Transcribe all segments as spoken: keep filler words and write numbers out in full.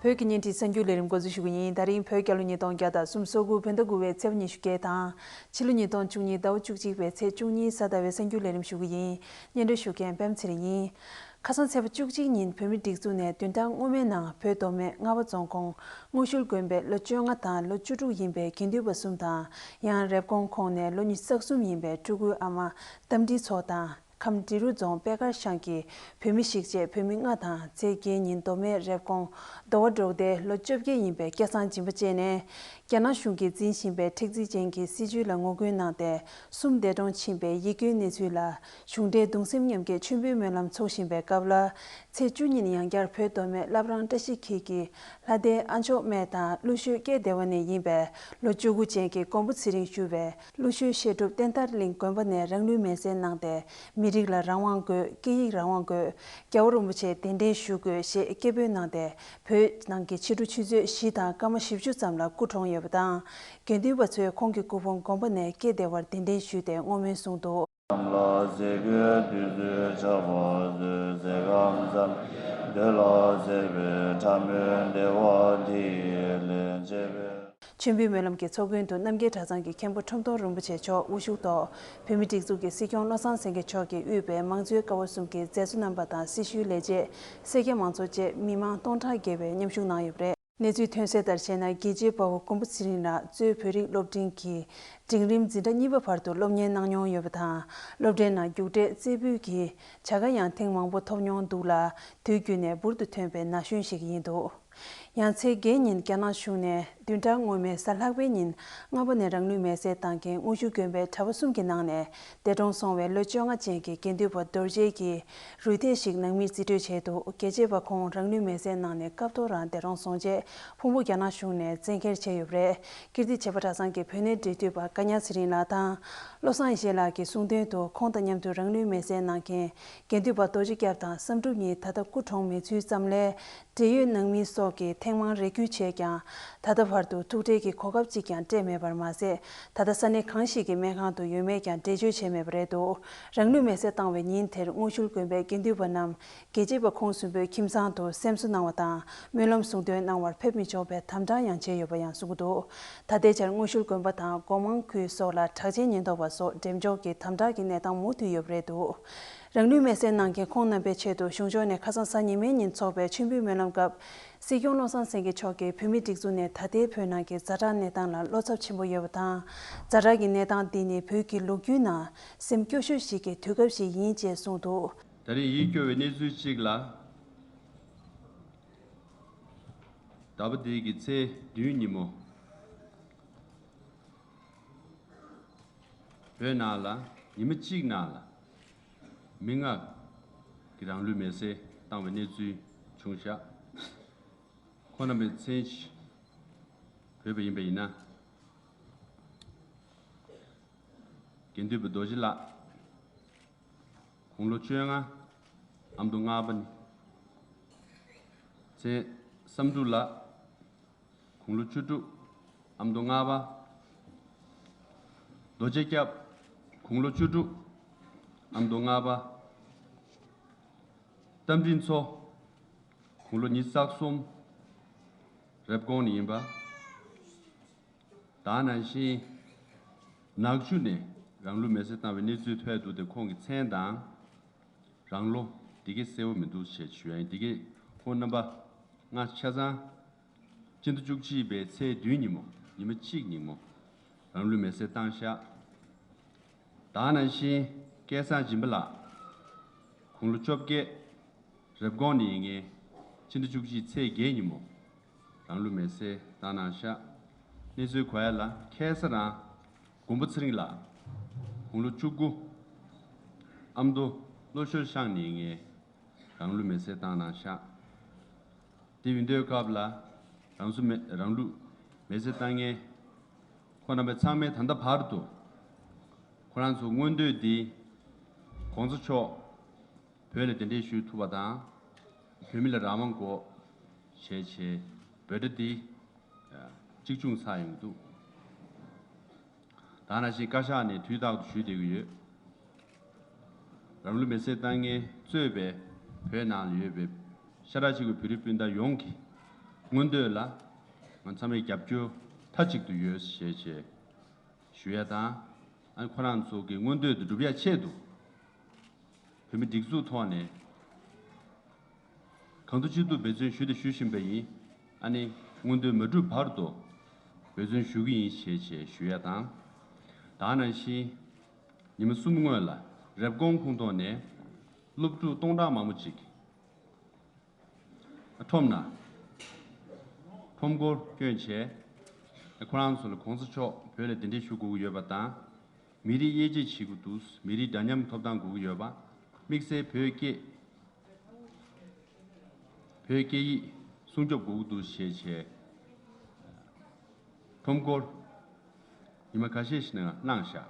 བོད་ཀྱི་བརྙན་འཕྲིན་གསར་འགྱུར་ལས་རིམ་འགོ་འཛུགས་ཞུ་གི་ཡིན། ད་རིང་བོད་རྒྱལ་ལོ་ཉིས་སྟོང་བརྒྱ་དང་སུམ་ཅུ་སོ་དགུ་བོད་ཟླ་དགུ་པའི་ཚེས་པ་ཉི་ཤུ་བརྒྱད་དང་། ཕྱི་ལོ་ཉིས་སྟོང་བཅུ་གཉིས་ཟླ་བ་བཅུ་གཅིག་པའི་ཚེས་བཅུ་གཉིས་གཟའ་ཟླ་བའི་གསར་འགྱུར་ལས་རིམ་ཞུ་གི་ཡིན། སྙན་སྒྲོན་ཞུ་མཁན་པད་མ་ཚེ་རིང་ཡིན། ཁ་སང་ཚེས་པ་བཅུ་གཅིག་ཉིན་བོད་མིའི་སྒྲིག་འཛུགས་ནས་བདུན་ཕྲག་སྔོན་མའི་ནང་བོད་མདོ་སྨད་རྔ་བ་རྫོང་ཁོངས་སྔོ་ཤུལ་དགོན་པའི་ལོ་བཅོ་ལྔ་དང་ལོ་བཅུ་དྲུག་ཡིན་པའི་དགེ་འདུན་པ་གསུམ་དང་། ཡང་རེབ་གོང་ཁོངས་ནས་ལོ་ཉི་ཤུ་རྩ་གསུམ་ཡིན་པའི་སྤྲུལ་སྐུའི་ཨ་མ་རྟ་མགྲིན་མཚོ་དང་། ཁམས་འབྲི་རུ་རྫོང་པད་དཀར་ཤང་གི་བོད་མི་གཞིས་བྱེས་བོད་མི་ལྔ་དང་། ཚེས་བརྒྱད་ཉིན་མདོ་སྨད་རེབ་གོང་མདོ་བ་འབྲོག་སྡེའི་ལོ་བཅོ་བརྒྱད་ཡིན་པའི་སྐལ་བཟང་སྦྱིན་པ་བཅས་ནས། རྒྱ་ནག་གཞུང་གིས་འཛིན་བཞིན་པའི་མཁྲེགས་འཛིན་ཅན་གྱི་སྲིད་བྱུས་ལ་ངོ་རྒོལ་གནང་སྟེ། གསུམ་འདས་གྲོངས་ཕྱིན་པའི་ཡིད་སྐྱོའི་གནས་ཚུལ་ལ་གཞུང་འབྲེལ་གདུང་སེམས་མཉམ་སྐྱེད་མཆོད་འབུལ་སྨོན་ལམ་འཚོགས་བཞིན་པའི་སྐབས་ལ། ཚེས་བཅུ་ཉིན་ཡང་བསྐྱར་བོད་མདོ་སྨད་བླ་བྲང་བཀྲ་ཤིས་འཁྱིལ་གྱི་ལྷ་སྡེའི་ཨ་མཆོག་སྨད་དང་ཀླུ་ཤོད་ཀྱེ་བདེ་བ་ནས་ཡིན་པའི་ལོ་བཅུ་དགུ་ཅན་གྱི་མགོན་པོ་ཚེ་རིང་ཞུ་བའི་ཀླུ་ཤོད་བཤད་སྒྲུབ་བསྟན་དར་གླིང་དགོན་པ་ནས་རང་ལུས་མེར་སྲེག་གནང་སྟེ། མི་རིགས་ལ་རང་དབང་དགོས། སྐད་ཡིག་རང་དབང་དགོས། རྒྱལ་བ་རིན་པོ་ཆེ་གདན་འདྲེན་ཞུ་དགོས་ཞེས་སྐད་འབོད་གནང་སྟེ། བོད་ནང་གི་ཕྱི་དྲོ་ཆུ་ཚོད་བཞི་དང་སྐར་མ་བཞི་བཅུ་ཙམ་ལ་སྐུ་གྲོངས་ཡོད་པ་དང་། དགེ་འདུན་པ་ཚོས་ཁོང་གི་སྐུ་ཕུང་དགོན་པ་ནས་ཀྱེ་བདེ་བར་གདན་འདྲེན་ཞུས་ཏེ་བསྔོ་སྨོན་གསུངས་འདུག། ལ་ཟས་གོས་དུས་ཚོད་ཆགས་པ་བཟོས། ཟས་ཁམ་ཟ་མི་འདོད་ལ་ཟས་པའི་ཕྲ་མོའི་བདེ་བ་དེ་ལས་བྱེད་པའི། མཆོད་འབུལ་སྨོན་ལམ་གྱི་ཚོགས་མགོན་དུ་རྣམ་རྒྱལ་གྲྭ་ཚང་གི་མཁན་པོ་ཁྲོམ་སྟོན་རིན་པོ་ཆེ་མཆོག་དབུ་བཞུགས་ཐོག་བོད་མིའི་སྒྲིག་འཛུགས་ཀྱི་སྲིད་སྐྱོང་བློ་བཟང་སེང་གེ་མཆོག་གིས་དབུས་པའི་མང་གཙོའི་ཀ་བ་གསུམ་གྱི་མཛད་གཙོ་རྣམ་པ་དང་སྲི་ཞུའི་ལས་བྱེད། སེར་སྐྱ་མང་ཚོགས་བཅས་མི་མང་སྟོང་ཕྲག་བརྒལ་བས་མཉམ་ཞུགས་གནང་ཡོད་པ་རེད། གནས་ཚུལ་ཐོན་གསལ་ལྟར་བྱས་ན། དགེ་བྱེད་དཔའ་བོ་མགོན་པོ་ཚེ་རིང་ལགས་གཙོས་བོད་རིགས་སློབ་འབྲིང་གིས་འབྲིང་རིམ་འཛིན་གྲྭ་གཉིས་པ་བར་དུ་སློབ་གཉེར་གནང་མྱོང་ཡོད་པ་དང་། སློབ་གྲྭའི་ནང་རྒྱུགས་སྤྲོད་རྩེ་ཕུད་ཀྱི་བྱ་དགའ་ཡང་ཐེངས་མང་པོ་ཐོབ་མྱོང་འདུག་ལ། དུས་རྒྱུན་ནས་འབུར་དུ་ཐོན་པའི་ན་གཞོན་ཞིག་ཡིན་འདུག། ཡང་ཚེས་བརྒྱད་ཉིན་རྒྱ་ནག་གཞུང་ནས་བདུན་ཕྲག་སྔོན་མའི་གཟའ་ལྷག་པའི་ཉིན་རྔ་བ་ནས་རང་ལུས་མེར་སྲེག་བཏང་མཁན་སྔོ་ཤུལ་དགོན་པའི་གྲྭ་པ་གསུམ་གྱི་ནང་ནས་འདས་གྲོངས་སོང་བའི་ལོ་བཅོ་ལྔ་ཅན་གྱི་དགེ་འདུན་པ་རྡོ་རྗེ་གིས་རུས་ཐལ་ཞིག་ནང་མིར་རྩིས་སྤྲོད་བྱས་འདུག། དགེ་བྱེད་པ་ཁོང་རང་ལུས་མེར་སྲེག་གནང་ནས་སྐབས་ཐོག་རང་འདས་གྲོངས་སོང་རྗེས་ཕུང་པོ་རྒྱ་ནག་གཞུང་ནས་བཙན་འཁྱེར་བྱས་ཡོད་པ་རེད། ཀིརྟི་བྱེས་པ་གྲྭ་ཚང་གི་བོད་གནས་འབྲེལ་མཐུད་པ་སྐལ་བཟང་ཚེ་རིང་ལགས་དང་། བློ་བཟང་ཡེ་ཤེས་ལགས་ཀྱིས་གསུངས་དོན་དུ། ཁོང་དང་མཉམ་དུ་རང་ལུས་མེར་སྲེག་གནང་མཁན་དགེ་འདུན་པ་རྡོ་རྗེ་སྐྱབས་དང་བསམ་གྲུབ་གཉིས་ད་ལྟ་སྐུ་གྲོངས་མེད་ཚུལ་ཙམ་ལས། འབྲེལ་ཡོད་ནང་མི་སོགས་ཀྱིས་ཐེངས་མང་རེ་སྐུལ་བྱས་ཀྱང་། ད་ལྟ་བར་དུ་ཐུག་འཕྲད་ཀྱི་གོ་སྐབས་གཅིག་ཀྱང་སྤྲད་མེད་པར་མ་ཟད། ད་ལྟ་ས་གནས་གང་ཞིག་གི་སྨན་ཁང་དུ་ཡོད་མེད་ཀྱང་འགྲེལ་བརྗོད་བྱས་མེད་པ་རེད་འདུག། རང་ལུས་མེར་སྲེག་བཏང་བའི་ཉིན་དེར་སྔོ་ཤུལ་དགོན་པའི་དགེ་འདུན་པ་རྣམས་དགེ་བྱེད་པ་ཁོང་གསུམ་པོའི་ཁྱིམ་ཚང་དུ་སེམས་གསོ་གནང་བ་དང་། སྨོན་ལམ་གསུང་འདོན་གནང་བར་ཕེབས་མི་ཆོག་པའི་དམ་དྲག་ཡང་བྱས་ཡོད་པ་ཡང་གསུངས་འདུག། ད་ལྟའི་ཆར་སྔོ་ཤུལ་དགོན་པ་དང་སྒོ་མང་ཁུལ་སོགས་ལ་དྲག་ཆས་ཉེན་རྟོག་པ་སོགས་འགྲེམས་འཇོག་གིས་དམ་དྲག་གི་གནས་སྟངས་མུ་མཐུད་ཡོད་པ་རེད་འདུག། རང་ལུས་མེར་སྲེག་གནང་མཁན་ཁོང་རྣམ་པའི་ཆེད་དུ་གཞུང་ཕྱོགས་ནས་ཁ་སང་གཟའ་ཉི་མའི་ཉིན་འཚོགས་པའི་མཆོད་འབུལ་སྨོན་ལམ་སྐབས། སྲིད་སྐྱོང་བློ་བཟང་སེང་གེ་མཆོག་གིས་བོད་མིའི་སྒྲིག་འཛུགས་ནས་ད་ལྟའི་བོད་ནང་གི་ཛ་དྲག་གནས་སྟངས་ལ་བློ་འཚབ་ཆེན་པོ་ཡོད་པ་དང་། ཛ་དྲག་གི་གནས་སྟངས་འདི་ནི་བོད་ཀྱི་ལོ་རྒྱུས་ནང་སེམས་སྐྱོ་ཤོས་ཤིག་གི་དུས་སྐབས་ཤིག་ཡིན་ཅེས་གསུངས་འདུག། ད་རེས་ཡིད་སྐྱོ་བའི་གནས་ཚུལ་གཅིག་ལ། ཟླ་བ་འདིའི་གི་ཚེས་བདུན་ཉིན་མོ། བོད་ནང་ལ་ཉི་མ་གཅིག་ནང་ལ་མི་ལྔ་གིས་རང་ལུས་མེར་སྲེག་བཏང་བའི་གནས་ཚུལ་བྱུང་བཞག། ཁོང་རྣམ་པའི་མཚན་ཞིག་བོས་པ་ཡིན་པ་ཡིན་ན། དགེ་འདུན་པ་རྡོ་རྗེ་ལགས། དགུང་ལོ་བཅོ་ལྔ། ཨ་མདོ་རྔ་པ་ནས། མཚན་བསམ་འགྲུབ་ལགས། དགུང་ལོ་བཅུ་དྲུག། ཨ་མདོ་རྔ་པ། རྡོ་རྗེ་སྐྱབས། དགུང་ལོ་བཅུ་དྲུག། ཨ་མདོ་རྔ་པ། རྟ་མགྲིན་མཚོ། དགུང་ལོ་ཉི་ཤུ་རྩ་གསུམ། རེབ་གོང་ནས་ཡིན་པ། ད་ནང་བཞིན། ནག་ཆུ་ནས་རང་ལུས་མེར་སྲེག་བཏང་བའི་གནས་ཚུལ་ཐོན་འདུག་སྟེ། ཁོང་གི་མཚན་དང་རང་ལོ་འདི་གས་གསལ་བོ་མི་འདུག་ཞེས་ཞུ་ཡ་ཡིན། འདི་གས་ཁོང་རྣམ་པ་ལྔ་ཆ་ཚང་སྤྱི་ཟླ་བཅུ་གཅིག་པའི་ཚེས་བདུན་ཉིན་མོ། ཉི་མ་གཅིག་ཉིན་མོ་རང་ལུས་མེར་སྲེག་བཏང་ཤག། ད་ནང་བཞིན་སྐལ་བཟང་སྦྱིན་པ་ལགས། དགུང་ལོ་བཅོ་བརྒྱད། རེབ་གོང་ནས་ཡིན་མཁན། ཕྱི་ཟླ་བཅུ་གཅིག་ཚེས་བརྒྱད་ཉིན་མོ་རང་ལུས་མེར་སྲེག་བཏང་གནང་ཤག། གནས་ཚུལ་གོ་ཡ་ལ་ཁ་སང་རང་མགོན་པོ་ཚེ་རིང་ལགས། དགུང་ལོ་བཅུ་དགུ། ཨ་མདོ་ལྷོ་ཤོད་ཤང་ནས་ཡིན་མཁན། རང་ལུས་མེར་སྲེག་བཏང་གནང་ཤག། དེ་ཡིན་དུས་སྐབས་ལ་རང་སོ་མེ་རང་ལུས་མེར་སྲེག་བཏང་མཁན་ཁོང་རྣམ་པ་ཚང་མས་ད་ལྟ་བར་དུ་ཁོ་རང་ཚོ་མངོན་འདོད་འདི་གོང་ས་མཆོག་བོད་ལ་གདན་འདྲེན་ཞུ་ཐུབ་པ་དང་། བོད་མི་ལ་རང་དབང་དགོས་ཞེས་བྱས་འབོད་སྒྲ་འདི་གཅིག་མཚུངས་ཚར་ཡོང་གི་འདུག། ད་ནང་བཞིན་བཀའ་ཤག་ནས་དུས་རྟག་ཏུ་ཞུས་བསྡད་ཀྱི་ཡོད། རང་ལུས་མེར་སྲེག་བཏང་མཁན་གཙོས་པའི་བོད་ནང་ལ་ཡོད་པའི་ཤ་ཁྲག་གཅིག་པའི་བོད་རིགས་སྤུན་ཟླ་ཡོངས་ཀྱིས་ མངོན་འདོད་ལ་ང་ཚང་མའི་རྒྱབ་སྐྱོར་མཐའ་གཅིག་ཏུ་ཡོད་ཞེས་བྱས་ཞུ་ཡ་དང་། ཨ་ནི་ཁོ་རང་ཚོ་གི་མངོན་འདོད་དེ་འགྲུབ་ཡ་ཆེད་དུ། བོད་མི་སྒྲིག་འཛུགས་ཐོག་ནས་གང་ཐུབ་ཅི་ཐུབ་འབད་བརྩོན་ཞུས་དང་ཞུ་བཞིན་པ་ཡིན། ཨ་ནི་མངོན་འདོད་མ་འགྲུབ་བར་དུ་འབད་བརྩོན་ཞུ་གི་ཡིན་ཞེས་བྱས་ཞུ་ཡ་དང་། ད་ག་ནང་བཞིན་ཉི་མ་གསུམ་སྔོན་ལ་རེབ་གོང་ཁོངས་གཏོགས་ནས་སློབ་ཕྲུག་སྟོང་ཕྲག་མང་པོ་ཅིག་ཁྲོམ་ན་ཁྲོམ་སྐོར་བསྐྱོན་བྱས། ཁོ་རང་ཚོ་ལ་གོང་ས་མཆོག་བོད་ལ་གདན་འདྲེན་ཞུ་དགོས་ཀྱི་ཡོད་པ་དང་། མི་རིགས་དབྱེ་འབྱེད་བྱེད་ཀྱི་འདུག་མི་རིགས་འདྲ་མཉམ་ཐོབ་ཐང་དགོས་ཀྱི་ཡོད་པ། དམིགས་བསལ་བོད་སྐད། བོད་སྐད་ཡིག་སྲུང་སྐྱོབ་དགོས་ཀྱི་འདུག་ཞེས་བྱས། ཁྲོམ་སྐོར་ཉི་མ་ཁ་ཤས་ཤིག་ནང་གནང་བཞག་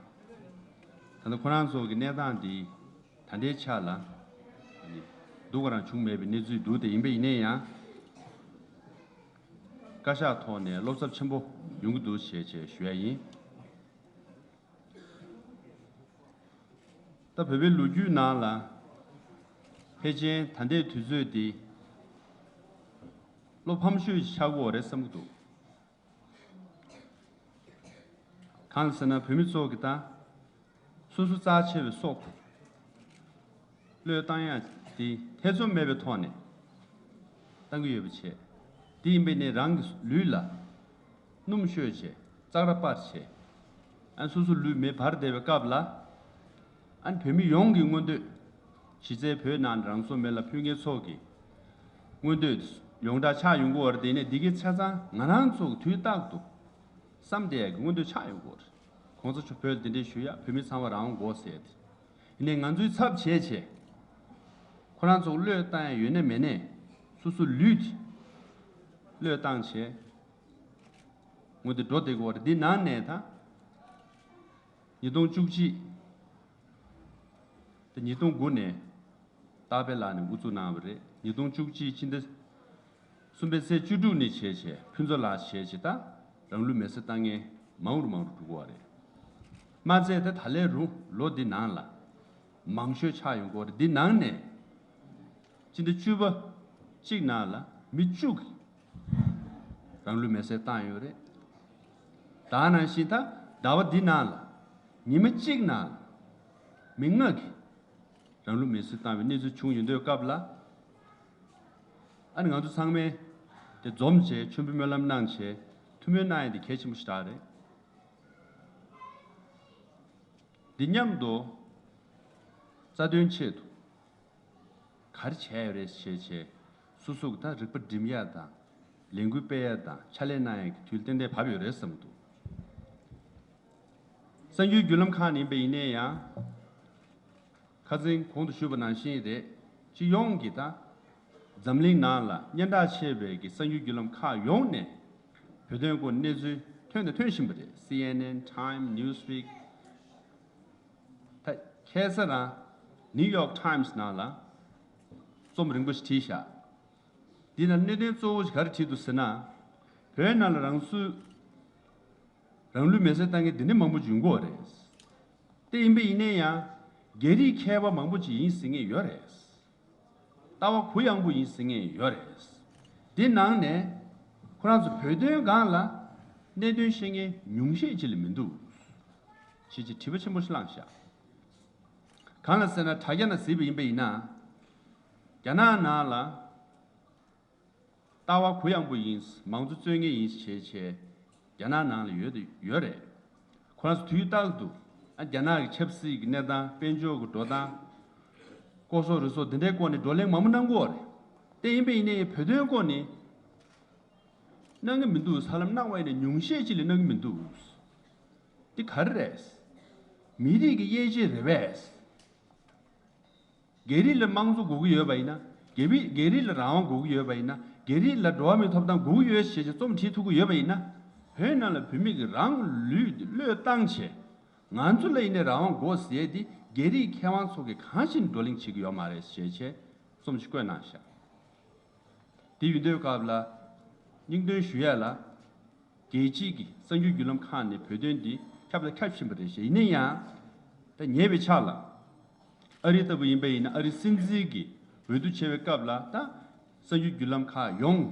ད་ལྟ་ཁོ་རང་ཚོ་གི་གནས་སྟངས་འདི་ད་ལྟའི་ཆ་ལ་སྡུག་ག་རང་བྱུང་མེད་པའི་གནས་ཚུལ་འདུག་དེ་ཡིན་པ་ཡིན་ན་ཡང་བཀའ་ཤག་ཐོག་ནས་བློ་འཚབ་ཆེན་པོ་ཡོང་གི་འདུག་ཞེས་བྱས་ཞུ་ཡ་ཡིན། ད་བོད་པའི་ལོ་རྒྱུས་ནང་ལ་ཕལ་ཆེར་ད་ལྟའི་དུས་ཚོད་འདི་བློ་ཕམ་ཤོས་ཤིག་ཆགས་ཀྱི་ཡོད་རེད་བསམ་གྱི་འདུག་གང་ཟེར་ན་བོད་མི་ཚོ་གི་ད་སོ་སོ་རྩ་ཆེ་བའི་སྲོག་བློས་བཏང་ཡ་དེ་ཐེ་ཚོམ་མེད་པའི་ཐོག་ནས་བཏང་གི་ཡོད་པ་བྱས། དེ་ཡིན་པས་ནི་རང་གི་ལུས་ལ་སྣུམ་བཤོས་བྱས་ཙག་ར་སྤར་བྱས། ཨ་ནི་སོ་སོ་ལུས་མེ་འབར་བསྡད་པའི་སྐབས་ལ། ཨ་ནི་བོད་མི་ཡོངས་ཀྱི་མངོན་འདོད། གཞི་རྩའི་བོད་ནང་རང་སྲོག་མེ་ལ་ཕུལ་མཁན་ཚོ་གི་མངོན་འདོད་ཡོངས་གྲགས་ཆགས་ཡོང་གི་ཡོད་རེད། དེ་ནས་འདི་གའི་ཆ་ཚང་ང་རང་ཚོ་གི་དུས་རྟག་ཏུ་བསམ་བསྡད་ཡ་གི་མངོན་འདོད་ཆགས་ཡོང་གི་ཡོད་རེད། གོང་ས་མཆོག་བོད་ལ་གདན་འདྲེན་ཞུ་ཡ། བོད་མི་ཚང་མ་རང་དབང་དགོས་ཟེར་ཏེ། ཡིན་ནའི་ང་ཚོའི་ཚབ་བྱས་བྱས། ཁོ་རང་ཚོ་བློས་བཏང་ཡ་ཡོད་ན་མེད་ན། སོ་སོ་ལུས་དེ་བློས་བཏང་བྱས། ངོ་དེ་འགྲོ་བསྡད་ཀྱི་ཡོད་རེད། འདི་ནང་ནས་ད་ཉིས་སྟོང་བཅུ་གཅིག་དང་ཉིས་སྟོང་དགུ་ནས་སྟག་པའི་ལག་ནས་འགོ་བཙུགས་གནང་བ་རེད། ཉིས་སྟོང་བཅུ་གཅིག་ཕྱི་ཟླ་གསུམ་པའི་ཚེས་བཅུ་དྲུག་ནས་བྱས་བྱས་ཕུན་ཚོགས་ལགས་བྱས་བྱས་ད་རང་ལུས་མེར་སྲེག་བཏང་མཁན་མང་རུ་མང་རུ་འགྲོ་གི་ཡོད་རེད། མ་ཚད་ད་ད་ལས་རུང་ལོ་འདི་ནང་ལ་མང་ཤོས་ཆགས་ཡོང་གི་ཡོད་རེད། འདི་ནང་ནས་སྤྱི་ཟླ་བཅུ་པ་གཅིག་ནང་ལ་མི་བཅུ་གིས་རང་ལུས་མེར་སྲེག་བཏང་ཡོད་རེད། ད་ནང་བཞིན་ད་ཟླ་བ་འདི་ནང་ལ་ཉི་མ་གཅིག་ནང་ལ་མི་ལྔ་གིས་རང་ལུས་མེར་སྲེག་བཏང་བའི་གནས་ཚུལ་བྱུང་ཡོང་དུས་སྐབས་ལ། ཨ་ནི་ང་ཚོ་ཚང་མས་དེ་འཛོམས་བྱས་མཆོད་འབུལ་སྨོན་ལམ་གནང་བྱས་ཐུགས་སྨོན་གནང་ཡ་དེ་གལ་ཆེན་པོ་ཞིག་རེད། འདི་མཉམ་དུ་རྩ་དོན་ཆེད་དུ་ག་རེ་བྱས་ཡོད་རེད་ཞེས་བྱས་སོ་སོ་གི་ད་རིག་པ་སྒྲིམ་ཡ་དང་ལས་འགུལ་སྤེལ་ཡ་དང་ཕྱག་ལས་གནང་ཡ་གི་དུས་ཏན་ཏན་བབས་ཡོད་རེད་བསམ་གྱི་འདུག་གསར་འགྱུར་བརྒྱུད་ལམ་ཁག་ནས་ཡིན་པ་ཡིན་ན་ཡང་། ཁ་སང་གོང་དུ་ཞུས་པ་ནང་བཞིན་རེད། སྤྱི་ཡོངས་ཀྱི་ད་འཛམ་གླིང་ནང་ལ་སྙན་གྲགས་ཆེ་བའི་གི་གསར་འགྱུར་བརྒྱུད་ལམ་ཁག་ཡོངས་ནས་བོད་དོན་སྐོར་གནས་ཚུལ་ཐོན་དང་ཐོན་བཞིན་པ་རེད། སི་ཨེན་ཨེན། ཊའིམ། ནིའུ་སི་ཝིག་ད་ཁ་སང་རང་ནིའུ་ཡོག་ཊའིམ་ནང་ལ་རྩོམ་རིང་པོ་ཞིག་བྲིས་བཞག་འདི་ནང་གནད་དོན་གཙོ་བོ་ཞིག་ག་རེ་བྲིས་འདུག་ཟེར་ན། བོད་ནང་ལ་རང་སོའི་རང་ལུས་མེར་སྲེག་བཏང་མཁན་འདི་འདྲ་མང་པོ་ཅིག་ཡོང་གི་ཡོད་རེད། དེ་ཡིན་པ་ཡིན་ན་ཡང་། རྒྱ་རིགས་མཁས་པ་མང་པོ་ཅིག་ཡིན་ཟེར་མཁན་ཡོད་རེད། ལྟ་བ་གུ་ཡངས་པོ་ཡིན་ཟེར་མཁན་ཡོད་རེད། དེ་ནང་ནས་ཁོ་རང་ཚོ་བོད་དོན་སྒང་ལ་གནད་དོན་བཤད་མཁན་ཉུང་ཤས་ཅིག་ལས་མི་འདུག་ཅེས་ཅིག་དྲི་བ་ཆེན་པོ་ཞིག་བསླངས་བཞག་གང་ལ་ཟེར་ན་དྲ་རྒྱ་ནང་གཟིགས་པ་ཡིན་པ་ཡིན་ན། རྒྱ་ནག་ནང་ལ། ལྟ་བ་གུ་ཡངས་པོ་ཡིན། མང་གཙོ་རྩོད་མཁན་ཡིན་ཞེས་བྱས་རྒྱ་ནག་ནང་ལ་ཡོད་དེ་ཡོད་རེད། ཁོ་རང་ཚོ་དུས་རྟག་ཏུ་ཨ་རྒྱ་ནག་གི་ཆབ་སྲིད་ཀྱི་གནས་སྟངས། དཔལ་འབྱོར་གྱི་འགྲོ་སྟངས། ལྐོག་ཟ་རུལ་སུངས་འདི་འདྲའི་སྐོར་ནས་བགྲོ་གླེང་མང་པོ་གནང་གི་ཡོད་རེད། དེ་ཡིན་པ་ཡིན་ནའི་བོད་དོན་སྐོར་ནས་གནང་གི་མི་འདུག་ཧ་ལམ་གནང་བ་ཡིན་ན་ཉུང་ཤས་ཅིག་ལས་གནང་གི་མི་འདུག་འདི་ག་རེ་རེད། མི་རིགས་ཀྱི་དབྱེ་འབྱེད་རེད་པས། རྒྱ་རིགས་ལ་དམངས་གཙོ་དགོས་ཀྱི་ཡོད་པ་ཡིན་ན། རྒྱ་རིགས་རྒྱ་རིགས་ལ་རང་དབང་དགོས་ཀྱི་ཡོད་པ་ཡིན་ན། རྒྱ་རིགས་ལ་འགྲོ་བ་མིའི་ཐོབ་ཐང་དགོས་ཀྱི་ཡོད་ཞེས་བྱས་རྩོམ་བྲིས་ཐུབ་ཀྱི་ཡོད་པ་ཡིན་ན། བོད་ནང་ལ་བོད་མི་གིས་རང་ལུས་བློས་བཏང་བྱས། ང་ཚོ་ལ་ཡིན་ནའི་རང་དབང་དགོས་ཟེར་ཏེ་རྒྱ་རིགས་མཁས་དབང་ཚོ་གིས་གང་ཞིག་བགྲོ་གླེང་བྱེད་ཀྱི་ཡོད་མ་རེད་ཞེས་བྱས་རྩོམ་ཞིག་བཀོད་གནང་བཞག་དེ་ཡིན་དུས་སྐབས་ལ་སྙིང་དོན་ཞུ་ཡ་ལ། རྒྱལ་སྤྱིའི་གི་གསར་འགྱུར་བརྒྱུད་ལམ་ཁག་ནས་བོད་དོན་འདི་ཁྱབ་དང་ཁྱབ་བཞིན་པ་རེད་ཤག་ཡིན་ན་ཡང་། ད་ཉེ་བའི་ཆར་ལ་ཨ་རི་ལྟ་བུ་ཡིན་པ་ཡིན་ན། ཨ་རི་སྲིད་འཛིན་གྱི་འོས་བསྡུ་བྱེད་པའི་སྐབས་ལ་ད་གསར་འགྱུར་བརྒྱུད་ལམ་ཁག་ཡོངས་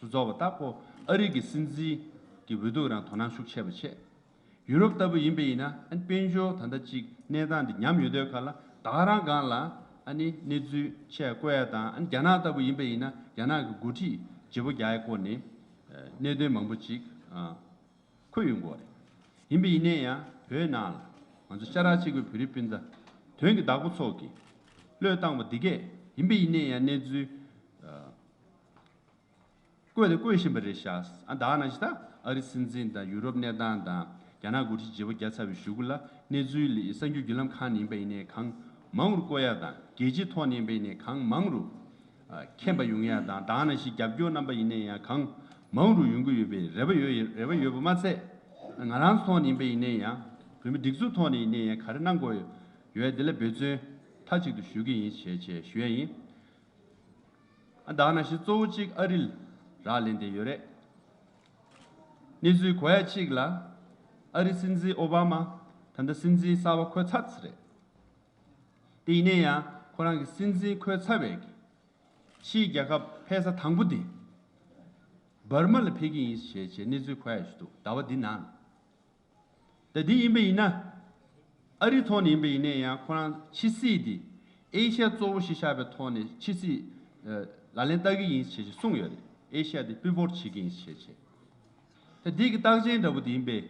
རྫོགས་པ་ལྟ་བུ། ཨ་རི་གི་སྲིད་འཛིན་གྱི་འོས་བསྡུ་རང་དོ་སྣང་ཤུགས་ཆེ་བ་བྱས། ཡུ་རོབ་ལྟ་བུ་ཡིན་པ་ཡིན་ན་ཨ་ནི་དཔལ་འབྱོར་ད་ལྟ་ཅིག་གནས་སྟངས་འདི་ཉམས་ཡོད་དུས་སྐབས་ལ་ད་ག་རང་སྒང་ལ་ཨ་ནི་གནས་ཚུལ་ཆེ་བསྐོ་ཡ་དང་། ཨ་ནི་རྒྱ་ནག་ལྟ་བུ་ཡིན་པ་ཡིན་ན་རྒྱ་ནག་གི་འགོ་ཁྲིད་བརྗེ་པོ་རྒྱག་ཡ་སྐོར་ནས་གནད་དོན་མང་པོ་ཅིག་ཨ་འཁོད་ཡོང་གི་ཡོད་རེད། ཡིན་པ་ཡིན་ནའི་ཡང་བོད་ནང་ལ་ང་ཚོ་ཤ་ཁྲག་གཅིག་པའི་བོད་རིགས་སྤུན་ཟླ་དོན་གྱི་བདག་པོ་ཚོ་གིས་བློས་བཏང་བ་འདི་གས་ཡིན་པ་ཡིན་ནའི་ཡང་གནས་ཚུལ་ཨ། བཀོད་དེ་བཀོད་བཞིན་པ་རེད་ཤག་ཨ་ད་ནང་བཞིན་ད་ཨ་རི་སྲིད་འཛིན་དང་ཡུ་རོབ་གནས་སྟངས་དང་རྒྱ་ནག་འགོ་ཁྲིད་བརྗེ་པོ་བརྒྱབ་ཚར་བའི་གཞུག་གུ་ལ་གནས་ཚུལ་ལ་གསར་འགྱུར་བརྒྱུད་ལམ་ཁག་ནས་ཡིན་པ་ཡིན་ནའི་གང་མང་རུ་བཀོད་ཡ་དང་། རྒྱལ་སྤྱིའི་ཐོག་ནས་ཡིན་པ་ཡིན་ནའི་གང་མང་རུ་ཨ་མཁྱེན་པ་ཡོང་ཡ་དང་། ད་ནང་བཞིན་རྒྱབ་སྐྱོར་རྣམ་པ་ཡིན་ནའི་ཡང་གང་མང་རུ་ཡོང་གི་ཡོད་པའི་རེ་བ་ཡོད། རེ་བ་ཡོད་པ་མ་ཚད་ང་རང་ཚོ་ཐོག་ནས་ཡིན་པ་ཡིན་ནའི་ཡང་བོད་མི་སྒྲིག་འཛུགས་ཐོག་ནས་ཡིན་ནའི་ཡང་ག་རེ་གནང་དགོས་ཡོད་དེ་ལ་འབད་བརྩོན་མཐའ་གཅིག་ཏུ་ཞུ་གི་ཡིན་ཞེས་བྱས་ཞུ་ཡ་ཡིན། ཨ་ད་ནང་བཞིན་གཙོ་བོ་གཅིག་ཨ་རི་ལ་རག་ལས་བསྡད་ཡོད་རེད། གནས་ཚུལ་གོ་ཡ་གཅིག་ལ་ཨ་རི་སྲིད་འཛིན་ཨོ་བྷ་མ་ད་ལྟ་སྲིད་འཛིན་གསར་པ་འཁོད་ཚར་ཚར་རེད། དེ་ཡིན་ནའི་ཡང་ཁོ་རང་གི་སྲིད་འཛིན་འཁོད་ཚར་བའི་གི་ཕྱིའི་རྒྱལ་ཁབ་ཕེབས་ས་དང་པོ་དེ་འབར་མ་ལ་ཕེབས་ཀྱི་ཡིན་ཞེས་བྱས་གནས་ཚུལ་གོ་ཡ་ཞིག་འདུག་ཟླ་བ་འདི་ནང་། ད་འདི་ཡིན་པ་ཡིན་ན། ཨ་རིའི་ཐོག་ནས་ཡིན་པ་ཡིན་ནའི་ཡང་ཁོ་རང་ཕྱི་སྲིད་འདི་ཨེ་ཤ་ཡ་གཙོ་བོ་ཞིག་བཞག་པའི་ཐོག་ནས་ཕྱི་སྲིད་ལག་ལེན་བསྟར་གྱི་ཡིན་ཞེས་ཞིག་གསུངས་ཡོད་རེད། ཨེ་ཤ་ཡ་འདི་སྤུས་འབོར་བྱེད་ཀྱི་ཡིན་ཞེས་བྱས། ད་འདི་གི་རྟགས་ཅན་འདྲ་པོ་དེ་ཡིན་པས།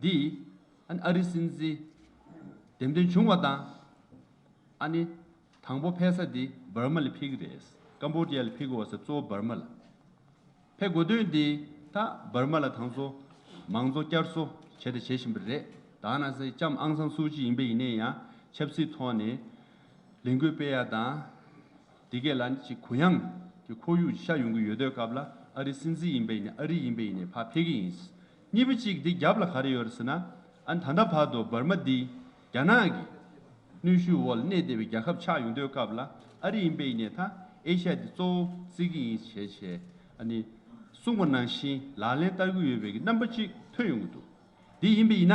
འདི་ཨ་ནི་ཨ་རིའི་སྲིད་འཛིན་འདེམས་ཐོན་བྱུང་བ་དང་། ཨ་ནི་དང་པོ་ཕེབས་ས་འདི་འབར་མ་ལ་ཕེབས་ཀྱི་རེད། ཀམ་བོ་ཌི་ཡ་ལ་ཕེབས་དགོས་ས་གཙོ་བོ་འབར་མ་ལ། ཕེབས་དགོས་དོན་འདི་ད་འབར་མ་ལ་དང་ཚོ་མང་གཙོ་བསྐྱར་གསོ་བྱས་ཏེ་བྱེད་བཞིན་པ་རེད། ད་ནང་བཞིན་ལྕམ་ཨང་སང་སུའུ་ཅི་ཡིན་པ་ཡིན་ནའི་ཡང་ཆབ་སྲིད་ཐོག་ནས་ལས་འགུལ་སྤེལ་ཡ་དང་། འདི་གས་ལ་ནི་ཅིག་གུ་ཡངས་ཀྱི་ཁོར་ཡུག་ཤར་ཡོང་གི་ཡོད་དུས་སྐབས་ལ་ཨ་རིའི་སྲིད་འཛིན་ཡིན་པ་ཡིན་ནའི་ཨ་རི་ཡིན་པ་ཡིན་ནའི་ཕར་ཕེབས་ཀྱི་ཡིན། གཉིས་པ་གཅིག་འདི་རྒྱབ་ལ་ག་རེ་ཡོད་རེད་ཟེར་ན། ཨ་ནི་ད་ལྟ་བར་དུ་འབར་མ་འདི་རྒྱ་ནག་གི་གནོན་ཤུགས་འོག་ལ་གནས་བསྡད་པའི་རྒྱལ་ཁབ་ཆགས་ཡོང་དུས་སྐབས་ལ་ཨ་རི་ཡིན་པ་ཡིན་ནའི་ད་ཨེ་ཤ་ཡ་འདི་གཙོ་བོ་བརྩི་གི་ཡིན་ཞེས་བྱས་ཨ་ནི་གསུངས་པ་ནང་བཞིན་ལག་ལེན་བསྟར་གྱི་ཡོད་པའི་གི་རྣམ་པ་གཅིག་ཐོན་ཡོང་གི་འདུག་འདི་ཡིན་པ་ཡིན་ན།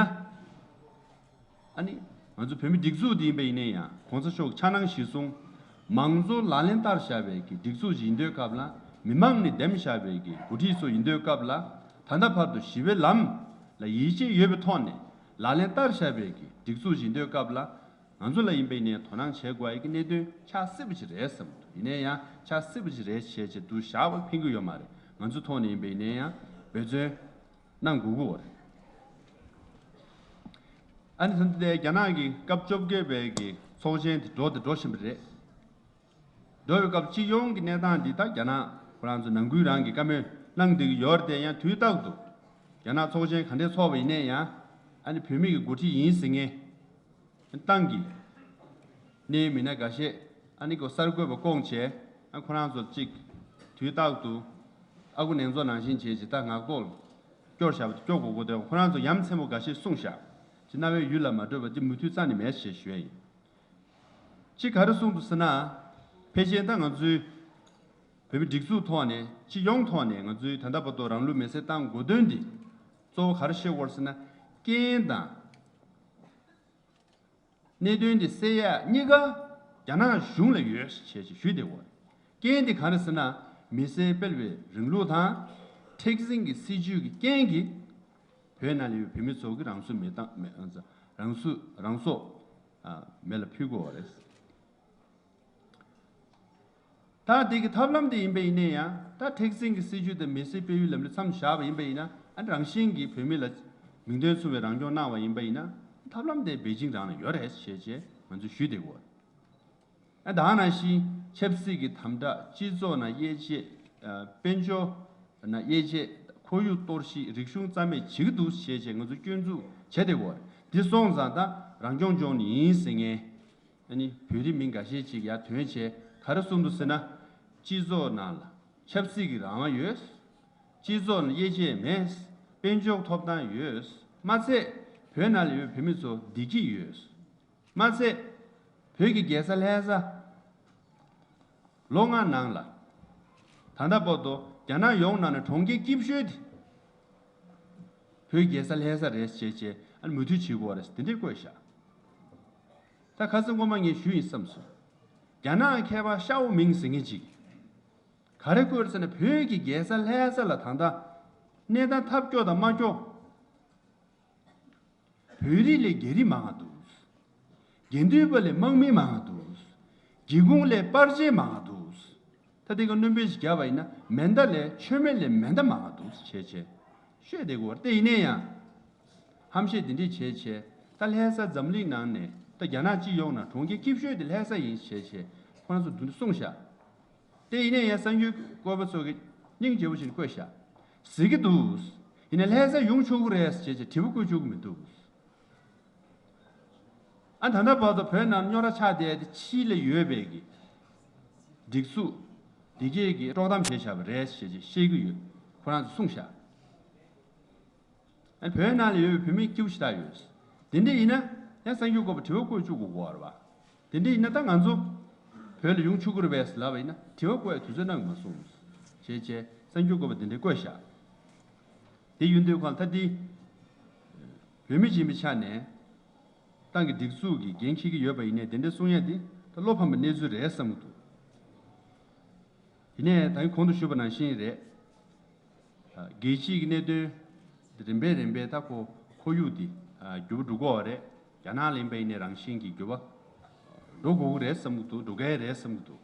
ཨ་ནི་ང་ཚོ་བོད་མི་སྒྲིག་འཛུགས་འདི་ཡིན་པ་ཡིན་ནའི་ཡང་གོང་ས་མཆོག་འཆར་སྣང་གཞིར་བཟུང་མང་གཙོ་ལག་ལེན་བསྟར་བཞག་པའི་གི་སྒྲིག་འཛུགས་ཤིག་ཡིན་དུས་སྐབས་ལ་མི་མང་ནས་འདེམས་བཞག་པའི་གི་འགོ་ཁྲིད་ཚོ་ཡིན་དུས་སྐབས་ལ་ད་ལྟ་བར་དུ་ཞི་བའི་ལམ་ལ་ཡིད་ཆེས་ཡོད་པའི་ཐོག་ནས་ལག་ལེན་བསྟར་བཞག་པའི་གི་སྒྲིག་འཛུགས་ཤིག་ཡིན་དུས་སྐབས་ལ་ང་ཚོ་ལ་ཡིན་པ་ཡིན་ནའི་དོ་སྣང་བྱེད་དགོས་ཡ་གི་གནད་དོན་ཆགས་སྲིད་པ་ཞིག་རེད་བསམ་འདུག་ཡིན་ནའི་ཡང་ཆགས་སྲིད་པ་ཞིག་རེད་བྱས་བྱས་འདུག་བཞག་པ་ཕན་གི་ཡོད་མ་རེད། ང་ཚོ་ཐོག་ནས་ཡིན་པ་ཡིན་ནའི་ཡང་འབད་བརྩོན། གནང་དགོས་ཀྱི་ཡོད་རེད། ཨ་ནི་ད་ལྟ་རྒྱ་ནག་གི་སྐབས་བཅོ་བརྒྱད་པའི་གི་ཚོགས་ཆེན་དེ་འགྲོ་དེ་འགྲོ་བཞིན་པ་རེད། འགྲོ་བའི་སྐབས་སྤྱི་ཡོངས་ཀྱི་གནས་སྟངས་འདི་ད་རྒྱ་ནག་ཁོ་རང་ཚོ་ནང་ཁུལ་རང་གི་བཀའ་མོལ་གནང་བསྡད་ཀྱི་ཡོད་རེད་དེ། ཡང་དུས་རྟག་ཏུ་རྒྱ་ནག་ཚོགས་ཆེན་ག་འདྲས་ཚོགས་པ་ཡིན་ནའི་ཡང་ཨ་ནི་བོད་མི་གི་འགོ་ཁྲིད་ཡིན་ཟེར་མཁན། ཏང་གི་གནད་ཡོད་མི་སྣ་འགའ་ཤས་ཨ་ནི་ཁོ་གསར་འགོད་པ་བསྐོངས་བྱས། ཨ་ཁོ་རང་ཚོ་གཅིག་དུས་རྟག་ཏུ་ཨ་ཁུ་ནེ་ཙོ་ནང་བཞིན་བྱས་ཅིག་ད་ངག་ཐོག་ལ་སྐྱོར་བཞག་པ་དེ་སྐྱོར་དགོས་དགོས་དེ། ཁོ་རང་ཚོ་ཡ་མཚན་པོ་འགའ་ཤས་གསུངས་བཞག་ཅིག་རྣ་བའི་ཡུལ་ལ་མ་འགྲོ་བ་ཅིག་མུ་མཐུད་རྩ་ནས་མེད་ཅེས་ཞུ་ཡ་ཡིན། གཅིག་ག་རེ་གསུངས་འདུག་ཟེར་ན། ཕལ་ཆེར་ད་ང་ཚོའི་བོད་མི་སྒྲིག་འཛུགས་ཐོག་ནས་སྤྱི་ཡོངས་ཐོག་ནས་ང་ཚོའི་ད་ལྟ་བར་དུ་རང་ལུས་མེར་སྲེག་བཏང་དགོས་དོན་འདི་གཙོ་བོ་ག་རེ་བཤད་དགོས་རེད་ཟེར་ན། རྐྱེན་དང་། གནད་དོན་དེ་སེལ་ཡག་གཉིས་ཀ་རྒྱ་ནག་གཞུང་ལ་ཡོད་ཅེས་ཞུས་བསྡད་ཡོད། རྐྱེན་དེ་ག་རེ་ཟེར་ན། མི་སེར་སྤེལ་བའི་རིང་ལུགས་དང་། མཁྲེགས་འཛིན་གྱི་སྲིད་བྱུས་ཀྱི་རྐྱེན་གྱིས་བོད་ནང་ལ་ཡོད་བོད་མི་ཚོ་གི་རང་སྲོག་མེ་བཏང་མེ་རང་སྲོག་རང་སྲོག་མེ་ལ་ཕུལ་དགོས་པ་རེད། ད་དེ་གི་ཐབས་ལམ་དེ་ཡིན་པ་ཡིན་ནའི་ཡང་ད་མཁྲེགས་འཛིན་གྱི་སྲིད་བྱུས་དེ་མི་སེར་སྤེལ་ཡུལ་ལམ་ལུགས་མཚམས་བཞག་པ་ཡིན་པ་ཡིན་ན། ཨ་རང་བཞིན་གྱིས་བོད་མི་ལ་མིང་དོན་མཚུངས་པའི་རང་སྐྱོང་གནང་བ་ཡིན་པ་ཡིན་ན་ཐབས་ལམ་དེ་པེ་ཅིང་རང་ལ་ཡོད་རེད་ཞེས་བྱས་ང་ཚོས་ཞུས་བསྡད་ཡོད། ཨ་ད་ནང་བཞིན་ཆབ་སྲིད་ཀྱི་དམ་དྲག་སྤྱི་ཚོགས་ནང་དབྱེ་འབྱེད། ཨ་དཔལ་འབྱོར་ནང་དབྱེ་འབྱེད། ཁོར་ཡུག་གཏོར་བཤིག་རིག་གཞུང་རྩ་མེད་བྱེད་ཀྱི་འདུག་ཞེས་བྱས་ང་ཚོས་སྐྱོན་འཛུགས་བྱས་བསྡད་ཡོད། འདི་སོང་ཙང་ད་རང་སྐྱོང་ལྗོངས་ནས་ཡིན་ཟེར་མཁན། ཨ་ནི་བོད་རིགས་མི་འགའ་ཤས་ཅིག་ཡར་ཐོན་བྱས་ག་རེ་གསུངས་འདུག་ཟེར་ན། སྤྱི་ཚོགས་ནང་ལ་ཆབ་སྲིད་ཀྱི་རང་དབང་ཡོད། སྤྱི་ཚོགས་ནང་དབྱེ་འབྱེད་མེད། དཔལ་འབྱོར་ཐོབ་ཐང་ཡོད། མ་ཚད་བོད་ནང་ལ་ཡོད་བོད་མི་ཚོ་བདེ་སྐྱིད་ཡོད། མ་ཚད་བོད་ཀྱི་རྒྱལ་ས་ལྷ་ས། ལོ་ལྔ་ནང་ལ་ད་ལྟ་བར་དུ་རྒྱ་ནག་ཡོངས་ནང་ནས་གྲོང་ཁྱེར་སྐྱིད་ཤོས་དེ་བོད་རྒྱལ་ས་ལྷ་ས་རེད་ཅེས་བྱས་ཨ་ནི་མུ་མཐུད་བྱེད་དགོས་རེད་དེ་འདྲས་བཀོད་བཞག་ད་ཁ་སང་སྔོན་མ་ངས་ཞུས་ཡིན་བསམ་སོང་། རྒྱ་ནག་མཁས་པ་ཤའོ་མིང་ཟེར་མཁན་ཅིག་ག་ ག་རེ་བཀོད་ཟེར་ན། བོད་ཀྱི་རྒྱལ་ས་ལྷ་ས་ལ་ད་ལྟ་གནས་སྟངས་ཐབས་སྐྱོ་དང་མ་སྐྱོ། བོད་རིགས་ལས་རྒྱ་རིགས་མང་བ་འདུག། དགེ་འདུན་པ་ལས་དམག་མི་མང་བ་འདུག། སྒེའུ་ཁུང་ལས་པར་ཆས་མང་བ་འདུག། ད་དེ་ག་སྣོན་པ་ཞིག་བརྒྱབ་པ་ཡིན་ན། མེ་མདའ་ལས་མཆོད་མེ་ལས་མེ་མདའ་མང་བ་འདུག་བྱས་བྱས་ཤོད་བསྡད་ཀྱི་ཡོད་རེད། དེ་ཡིན་ན་ཡང་ཧམ་བཤད་འདི་འདྲས་བྱས་བྱས། ད་ལྷ་ས་འཛམ་གླིང་ནང་ནས། ད་རྒྱ་ནག་སྤྱི་ཡོངས་ནང་གྲོང་ཁྱེར་སྐྱིད་ཤོས་དེ་ལྷ་ས་ཡིན་བྱས་བྱས་ཁོ་རང་ཚོ་འདུག་གསུངས་ཤག། དེ་ཡིན་ན་ཡང་གསར་འགྱུར་བཀོད་པ་ཚོ་གིས་སྙིང་རྗེ་པོ་བྱས་ནས་བཀོད་ཤག། གཟིགས་ཀྱི་འདུག། ཡིན་ན་ལྷ་ས་ཡོང་ཆོག་གི་རེད་ཟེར་བྱས་དྲི་བ་བཀོད་ཆོག་གི་མི་འདུག། ཨ། ད་ལྟ་བར་དུ་བོད་ནང་རྙོག་དྲ་ཆགས་བསྡད་དེ། ཕྱི་ལ་ཡོད་པའི་གི་སྒྲིག་འཛུགས་དེ་གས་ཀྱིས་དཀྲོག་གཏམ་བྱས་བཞག་པ་རེད་ཟེར་བྱས་བཤད་ཀྱི་ཡོད། ཁོ་རང་ཚོས་གསུངས་ཤག། ཨ། བོད་ནང་ལ་ཡོད་པའི་བོད་མི་སྐྱིད་པོ་ཞེ་དྲག་ཡོད། དེ་འདྲ་ཡིན་ན་ཡང་གསར་འགྱུར་བཀོད་པ་དྲི་བ་བཀོད་བཅུག་དགོས་ཀྱི་ཡོད་རེད་པ། དེ་འདྲ་ཡིན་ན་ད་ང་ཚོ་བོད་ལ་ཡོང་ཆོག་གི་རེད་པས་ལབ་པ་ཡིན་ན། དྲི་བ་བཀོད་ཡའི་དུས་ཚོད་གནང་གི་མ་སོང་བྱས་བྱས་གསར་འགྱུར་བཀོད་པ་དེ་འདྲ་བཀོད་ཤག། དེ་ཡིན་དུས་ཁོང་ད་འདི་བོད་མི་ཡིན་པའི་ཆ་ནས། ཏང་གི་སྒྲིག་འཛུགས་ཀྱི་འགན་འཁྱེར་གྱི་ཡོད་པ་ཡིན་ནའི། དེ་འདྲ་གསུང་ཡ་འདི་ད་བློ་ཕམ་པའི་གནས་ཚུལ་རེད་བསམ་གྱི་འདུག། ཡིན་ནའི་ད་གིན་གོང་དུ་ཞུས་པ་ནང་བཞིན་རེད། རྒྱལ་སྤྱིའི་གནད་དོན་འདི་རིམ་པས་རིམ་པས་ད་ཁོ་ཁོར་ཡུག་འདི་འགྱུར་བ་འགྲོ་གི་ཡོད་རེད། རྒྱ་ནག་ལ་ཡིན་པ་ཡིན་ནའི་རང་བཞིན་གྱི་འགྱུར་བ་འགྲོ་དགོས་ཀྱི་རེད་བསམ་གྱི་འདུག། འགྲོ་གི་རེད་བསམ་གྱི་འདུག།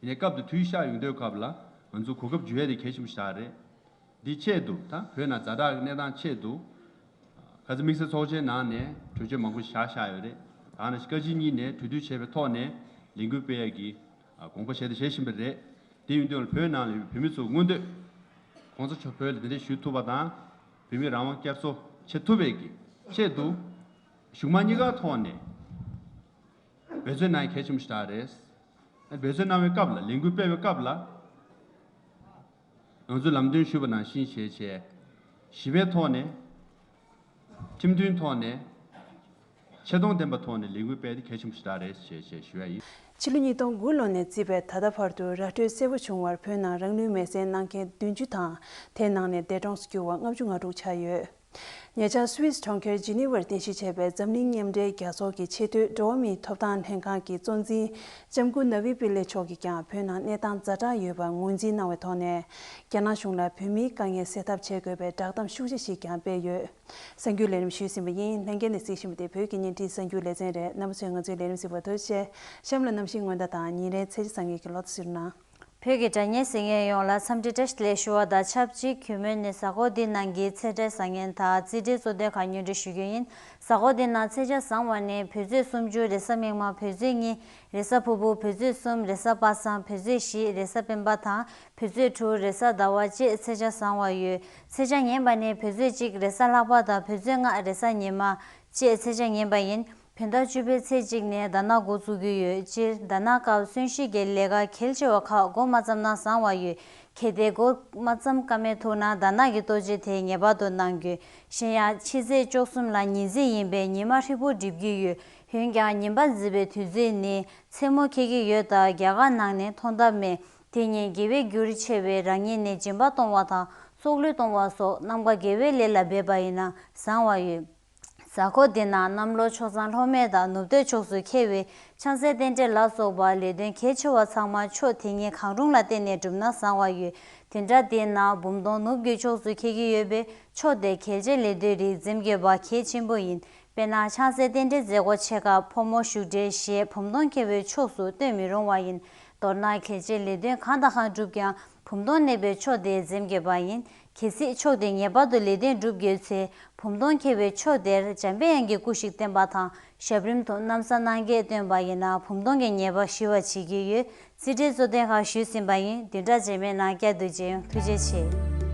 ཡིན་ནའི་སྐབས་དེ་དུས་ཤར་ཡོང་དུས་སྐབས་ལ་ང་ཚོ་གོ་སྐབས་འཇུ་ཡ་དེ་གལ་ཆེན་པོ་ཞིག་རེད། འདིའི་ཆེད་དུ་ད་བོད་ནང་ཛ་དྲག་གི་གནས་སྟངས་ཆེད་དུ། ཁ་སང་དམིགས་བསལ་ཚོགས་ཆེན་ནང་ནས་གྲོས་ཆོད་མང་པོ་ཞིག་བཞག་བཞག་ཡོད་རེད། ད་ནང་བཞིན་བཀའ་སྤྱི་གཉིས་ནས་གྲོས་བསྡུར་བྱས་པའི་ཐོག་ནས་ལས་འགུལ་སྤེལ་ཡ་གི་དགོངས་པ་བཞེས་དང་བཞེས་བཞིན་པ་རེད། དེ་ཡིན་དུས་བོད་ནང་ལ་ཡོད་པའི་བོད་མི་ཚོ་མངོན་འདོད་༸གོང་ས་མཆོག་བོད་ལ་གདན་འདྲེན་ཞུ་ཐུབ་པ་དང་། བོད་མིའི་རང་དབང་བསྐྱར་གསོ་བྱེད་ཐུབ་པའི་གི་ཆེད་དུ། གཞུང་མང་གཉིས་ཀ་ཐོག་ནས་འབད་བརྩོན་གནང་ཡ་གལ་ཆེན་པོ་ཞིག་རེད། འབད་བརྩོན་གནང་བའི་སྐབས་ལ། ལས་འགུལ་སྤེལ་བའི་སྐབས་ལ། ང་ཚོས་ལམ་སྟོན་ཞུས་པ་ནང་བཞིན་བྱས་བྱས། ཞི་བའི་ཐོག་ནས། ཁྲིམས་མཐུན་ཐོག་ནས། ཆེ་མཐོང་ལྡན་པའི་ཐོག་ནས་ལས་འགུལ་སྤེལ་ཏེ་གལ་ཆེན་པོ་ཞིག་རེད་ཅེས་ཞེས་ཞུ་ཡ་ཡིན། ཕྱི་ལོ་ཉིས་སྟོང་དགུ་ལོ་ནས་བརྩིས་པའི་ད་ལྟ་བར་དུ་ར་སྤྲོད་གསལ་པོ་བྱུང་བར་བོད་ནང་རང་ལུས་མེར་སྲེག་གནང་མཁན་བདུན་ཅུ་དང་། དེའི་ནང་ནས་འདས་གྲོངས་སུ་གྱུར་བ་ལྔ་བཅུ་ང་དྲུག་ཆགས་ཡོད། ཉེ་ཆར་སུད་སི་གྲོང་ཁྱེར་ཇི་ནི་ཝར་རྟེན་གཞི་བྱས་པའི་འཛམ་གླིང་མཉམ་འབྲེལ་རྒྱལ་ཚོགས་ཀྱི་ཆེས་མཐོའི་འགྲོ་བ་མིའི་ཐོབ་ཐང་ལྷན་ཁང་གི་གཙོ་འཛིན་ལྕམ་སྐུ་ན་བི་པི་ལེ་མཆོག་གིས་ཀྱང་བོད་ནང་གནས་སྟངས་ཛ་དྲག་ཡོད་པར་ངོས་འཛིན་གནང་བའི་ཐོག་ནས། རྒྱ་ནག་གཞུང་ལ་བོད་མིའི་དཀའ་ངལ་སེལ་ཐབས་བྱེད་དགོས་པའི་བསྒྲགས་གཏམ་ཤུགས་ཆེ་ཞིག་ཀྱང་སྤེལ་ཡོད། གསར་འགྱུར་ལས་རིམ་ཞུས་ཟིན་པ་ཡིན། ལྷན་རྒྱས་ནས་གཟིགས་བཞིན་པ་དེ་བོད་ཀྱི་བརྙན་འཕྲིན་གསར་འགྱུར་ལེ་ཚན་རེད། རྣམ་པ་ཚོས་ང་ཚོའི་ལས་རིམ་གཟིགས་པར་ཐུགས་རྗེ་ཆེ། གཤམ་ལ་གནམ་གཤིས་སྔོན་བརྡ་དང་ཉིན་རེའི་ཚེས་ཆ་བཟང་ངན་གྱི་ལོ་ཐོ་ཟུར་གནང་། བོད་ཀྱི་དྲ་བརྙན་གཟིགས་མཁན་ཡོངས་ལ་འཚམས་འདྲི་བཀྲ་ཤིས་བདེ་ལེགས་ཞུ་བ་དང་ཆབས་ཅིག་གུས་མོས་ནས་གཟའ་འཁོར་འདིའི་ནང་གི་ཚེས་གྲངས་བཟང་ངན་དང་རྩིས་འབྲེལ་གཙོ་དོན་ཁག་སྙན་སྒྲོན་ཞུ་རྒྱུ་ཡིན། གཟའ་འཁོར་འདིའི་ནང་ཚེས་ཆ་བཟང་བ་ནི་བོད་ཚེས་སུམ་ཅུ། རེས་གཟའ་མིག་དམར། བོད་ཚེས་གཉིས། རེས་གཟའ་ཕུར་བུ། བོད་ཚེས་གསུམ། རེས་གཟའ་པ་སངས། བོད་ཚེས་བཞི། རེས་གཟའ་སྤེན་པ་དང་། བོད་ཚེས་དྲུག། རེས་གཟའ་ཟླ་བ་བཅས་ཚེས་ཆ་བཟང་བ་ཡོད། ཚེས་ཆ་ངན་པ་ནི་བོད་ཚེས་གཅིག། རེས་གཟའ་ལྷག་པ་དང་། བོད་ཚེས་ལྔ། རེས་གཟའ་ཉི་མ་བཅས་ཚེས་ཆ་ངན་པ་ཡིན། བོད་ཟླ་བཅུ་པའི་ཚེས་གཅིག་ནས་དྷ་ན་འགོ་བཙུགས་ཀྱི་ཡོད། སྤྱིར་དྷ་ན་སྐབས་གསོན་གཤིན་གྱི་ལས་ཀ་གལ་ཆེ་བ་ཁག་འགོ་མ་བརྩམས་ན་བཟང་བ་ཡོད། གལ་ཏེ་འགོ་མ་བརྩམས་ཀ་མེད་ཐུག་ན་དྷ་ན་གི་གཏོ་བཅོས་དེ་ངེས་པར་དུ་གནང་དགོས། གཞན་ཡང་ཕྱི་ཚེས་བཅུ་གསུམ་ལ་ཉི་འཛིན་ཡིན་པས་ཉི་མ་ཧྲིལ་པོ་འགྲིབ་ཀྱི་ཡོད། འོན་ཀྱང་ཉིན་པ་འཛིན་པའི་དུས་ཚོད་ནི་མཚན་མོ་འཁེལ་གྱི་ཡོད་སྟབས་རྒྱ་གར་ནང་ནས་མཐོང་ཐབས་མེད། དེ་ཉིན་དགེ་བའི་རྒྱུར་ཆེ་བས་རང་ཉིད་ནས་སྦྱིན་པ་གཏོང་བ་དང་། སྲོག་བླུ་གཏོང་བ་སོགས་རྣམ་དཀར་དགེ་བའི་ལས་ལ་འབད་པ་ཡིན་ན་བཟང་བ་ཡོད། གཟའ་འཁོར་འདི་ནང་གནམ་ལོ་ཆོས་ཚང་ལྷོ་སྨད་དང་ནུབ་སྟོད་ཕྱོགས་སུ་འཁེལ་བའི་ཕྱག་འཚལ་རྟེན་འབྲེལ་ལ་སོགས་པ་ལས་དོན་གལ་ཆེ་བ་ཚང་མ་ཕྱོགས་དེ་ཉིད་གང་རུང་ལ་བརྟེན་ནས་བསྒྲུབས་ན་བཟང་བ་ཡོད། དེ་འདྲ་དེའི་ནང་བུམ་སྟོང་ནུབ་ཀྱི་ཕྱོགས་སུ་འཁེལ་གྱི་ཡོད་པས་ཕྱོགས་དེར་གལ་ཆེའི་ལས་དོན་རིགས་འཛེམ་དགོས་པ་གལ་ཆེན་པོ་ཡིན། དཔེར་ན་ཕྱག་འཚལ་རྟེན་འབྲེལ་མཛད་སྒོ་ཆེ་ཁག་ཕོ་མོ་བཞུགས་གྲལ་ཞེས་བུམ་སྟོང་འཁེལ་བའི་ཕྱོགས་སུ་སྟོན་མི་རུང་བ་ཡིན། མདོར་ན་གལ་ཆེའི་ལས་དོན་གང་དང་གང་བསྒྲུབ་ཀྱང་བུམ་སྟོང་གནས་པའི་ཕྱོགས་དེ་འཛེམ་དགོས་པ་ཡིན། གལ་སྲིད་ཕྱོགས་དེ་ངེས་པར་དུ་ལས་དོན་བསྒྲུབ་དགོས་ཚེ་བུམ་སྟོང་འཁེལ་བའི་ཕྱོགས་དེར་འཇམ་པའི་དབྱངས་ཀྱི་སྐུ་ཞིག་བསྟན་པ་དང་ཞབས་རིམ་དུ་ན་བཟའ་གནང་སྐྱེལ་བཏོན་པ་ཡིན་ན་བུམ་སྟོང་གི་ཉེས་པ་ཞི་བར་བྱེད་ཀྱི་ཡོད། རྩིས་འབྲེལ་གཙོ་དོན་ཁག་ཞུས་ཟིན་པ་ཡིན། བདུན་ཕྲག་རྗེས་མའི་ནང་བསྐྱར་དུ་མཇལ་ཡོང་། ཐུགས་རྗེ་ཆེ།